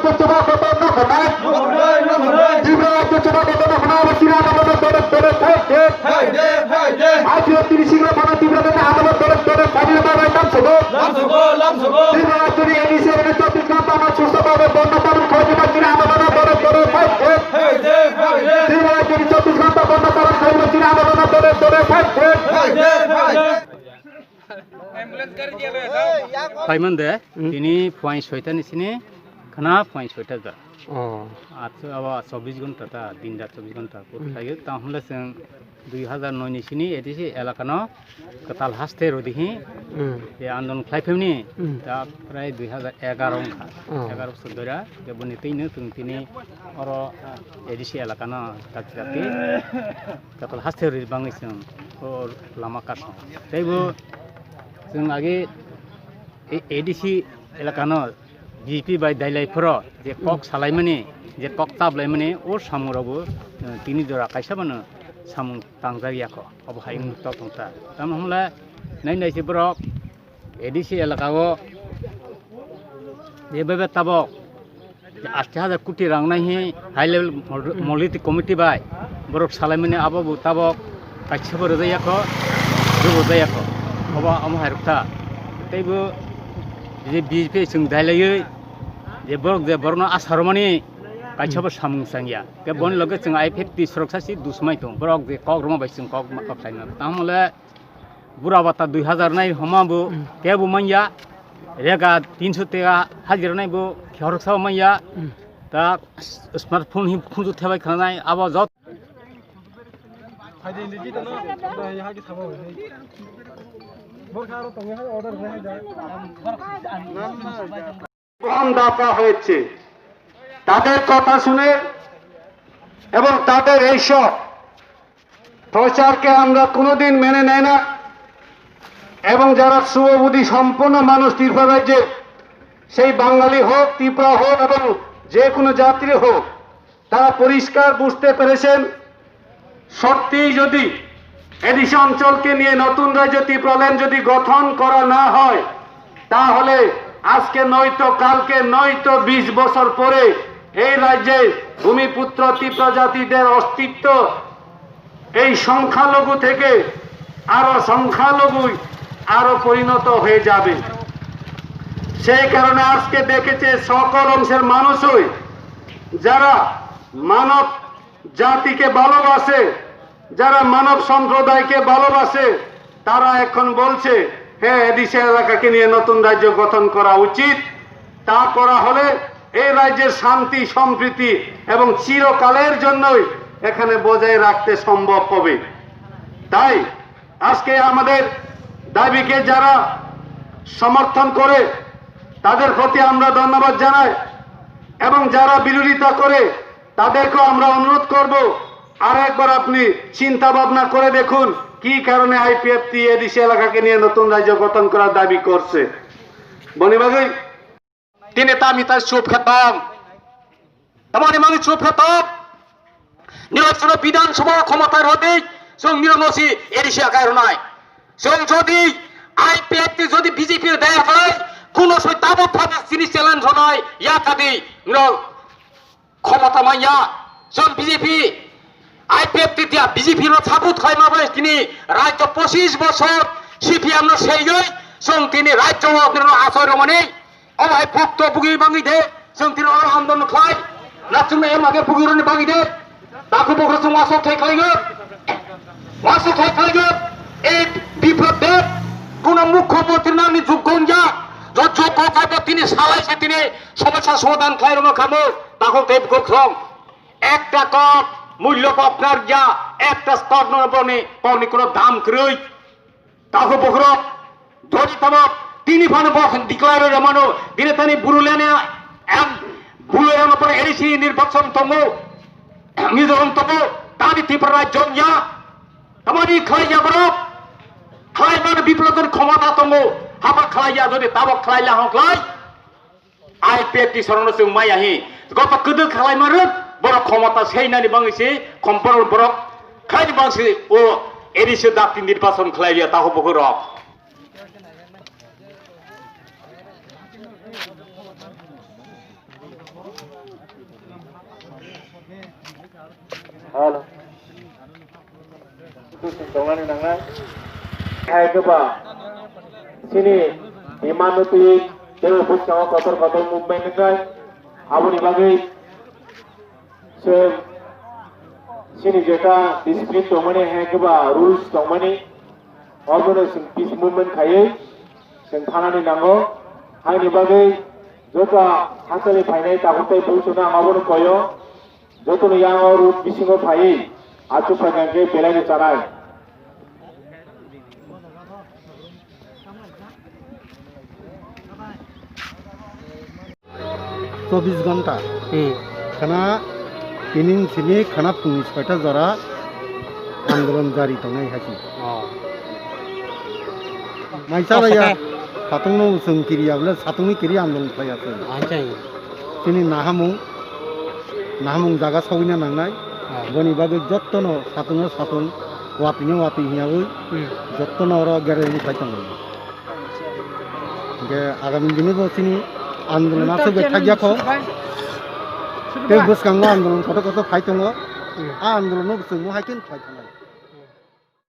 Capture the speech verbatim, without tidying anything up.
Tripura Rajya Sabha Bondh Dole Dole Fight Day! I P F T ni single Bondh Dole Dole Fight Day! Tripura Rajya ni A D C L A K chobbish ghonta ama susto bhabe bondh palon khlai di, Bondh Dole Dole Fight Day! Tripura Rajya ni chobbish ghonta bondh palon khlai di, Bondh Dole Dole Fight Day! Phaimande, hmm, tini phuaing soita ni sini, khana phuaing soita ja. Oh. Achu abo chobbish ghonta ta, din rat chobbish ghonta. Hmm. Khayo, tamo hwnle chwng dui hazar noi ni sini A D C elaka no kwtal haste rodi hi, hmm, je andolon khlai phimni, hmm, ta prai dui hazar egaroh wngkha. Oh. Egaroh bosor dora, je boni twi no chwng tini oro A D C elaka no dakti dakti kwtal haste rodi bangwi chwng o lama kasong. Tei bo chwng age A D C elaka no B J P bai dailai phoro je kok salaimani, je kok tablaimani, o samung rok bo, eh, tini jora kaisa bono samung tangjak ya kho. Obo hai wng tok tong ta. Tamo hwnle nai nai se borok A D C elaka o je bebe tabok ashi hajar koti rang nai hi high level monolithic committee bai borok salaimani abo bo tabok kaisa bo rwjak ya kho, rwjak ya kho. Obo omo hai rok ta. Tei bo je B J P chwng dailaiwi je borok je borokno asa rwmani kaisa bo samung chang ya. Khe boni loge chwng I P F T sorok sasi dusmai tong. Borok je kok rwma bai chwng kok ma kok khlaima. Tamo le bura bata dui hazar nai homa bo, hmm, kebo manya. Rega tinso tega hajira nai bo khoroksa manya. Hmm. Ta smartphone hi khunju thebai khanai abo jot. গ্রহণ ডাকা হয়েছে। তাদের কথা শুনে এবং তাদের এইসব প্রচারকে আমরা কোনোদিন মেনে নেয় না। এবং যারা শুভবুদ্ধি সম্পন্ন মানুষ ত্রিপুরা রাজ্যে, সেই বাঙালি হোক, ত্রিপুরা হোক এবং যে কোনো জাতির হোক, তারা পরিষ্কার বুঝতে পেরেছেন, সত্যিই যদি এডিসি অঞ্চলকে নিয়ে নতুন রাজ্য ত্রিপুরাল্যান্ড যদি গঠন করা না হয়, তাহলে আজকে নয়তো কালকে নয়তো বিশ বছর পরে এই রাজ্যে ভূমিপুত্র ত্রিপুরা জাতিদের অস্তিত্ব এই সংখ্যালঘু থেকে আরো সংখ্যালঘু আরো পরিণত হয়ে যাবে। সেই কারণে আজকে দেখেছে সকল অংশের মানুষই যারা মানব জাতিকে ভালোবাসে, যারা মানব সম্প্রদায়কে ভালোবাসে, তারা এখন বলছে, "হ্যাঁ, এডিসি এলাকাকে নিয়ে নতুন রাজ্য গঠন করা উচিত।" তা করা হলে এই রাজ্যের শান্তি, সম্প্রীতি এবং চিরকালের জন্যই এখানে বজায় রাখতে সম্ভব হবে। তাই আজকে আমাদের দাবিকে যারা সমর্থন করে, তাদের প্রতি আমরা ধন্যবাদ জানাই, এবং যারা বিরোধিতা করে, তাদেরকেও আমরা অনুরোধ করব, আর একবার আপনি চিন্তা ভাবনা করে দেখুন কি কারণে আইপিএফটি এডিসি এলাকাকে নিয়ে নতুন রাজ্য গঠন করার দাবি করছে। Boni bagwi tini tami ta chup khe tong. Tamoni mani chup khe tong. Nirok chwngno Bidhan Sabha khomota rwdi, chwng nirokno si A D C akai rwnai. Chwng jodi I P F T jodi B J P daya khai, kuno soi tabuk phabuk chini challenge rwnai, ya kadi, nirok khomota manya, chwng B J P, I P F T dia B J P no support khlaima bai tini raijyo pochish bochor C P M no seyoi, chwng tini raijyo o nirokno achoi rwmani, omo hai bukto bugwi bangwi de, chwng tini oro andolon khlai, na chwngno ema khe bugwi rwni bangwi de, takhuk bukhuk chwng uansuk thai khlaio, uansuk thai khlaio, ei Biplab Deb, kuno mukhyamantri nangni joggo wngya, jo joggo kaibo tini salai se tini somosya somadhan khlai rwno kamo, takhuk tei bukhuk chwng. Ekta kok, mulyo kok narwkya, ekta kok no boni, boni kuno dam kwrwi. Takhuk bukhuk rok, dori tabok, tini phano bo declare rwmano, bini thani Bodoland-o, em, Bodoland-o pore A D C nirbachon tongo, Mizoram tongo, tani Tripura rajyo wngya, tamoni khlaiya borok, khlaimano Biplab ni khomota tongo, haba khlaiya jodi tabok khlaiya hwn khlai. I P F T sorokno chwng maya hi. Goto kwdwk khlaima rwk, borok khomota seinani bagwi se, khomporok borok khlaini bagwi se o A D C dakti nirbachon khlai liya, takhuk bukhuk rok. Tongnani nangnai. Hai khe ba chini demand no twi tei bwskango kotor kotor movement wngnai. Aboni bagwi chwng chini jeta discipline tongmani, hai khe ba rules tongmani, obono chwng peace movement khaiwi chwng thanani nango. Haini bagwi joto hasteni phainai tabuk tei buisano ang obono koyo. Jotono yang o road bisingo phaiwi achuk phaikha khe belai no chanai. Chobbish ghonta. Hmm. Khana tini simi khana phungni soita jora andolon jari tongnai hai se. Oh. Maisa raya. Kosaka. Satungno chwng kiriya bole, satungni kiri andolon khlaiya chwng. Achai. Chini nahamung, nahamung jaga sogwina nangnai. Ah. Boni bagwi jottono satungno satung, watwino watwi hinyawi, hmm, jottono oro gere wngwi phai tongo. Hingke agami dini bo chini andolon aswk bai thakya kho. Tei bwskango andolon kotor kotor phai tongo. Hmm. A andolon no chwng bo hai khe phai tongo.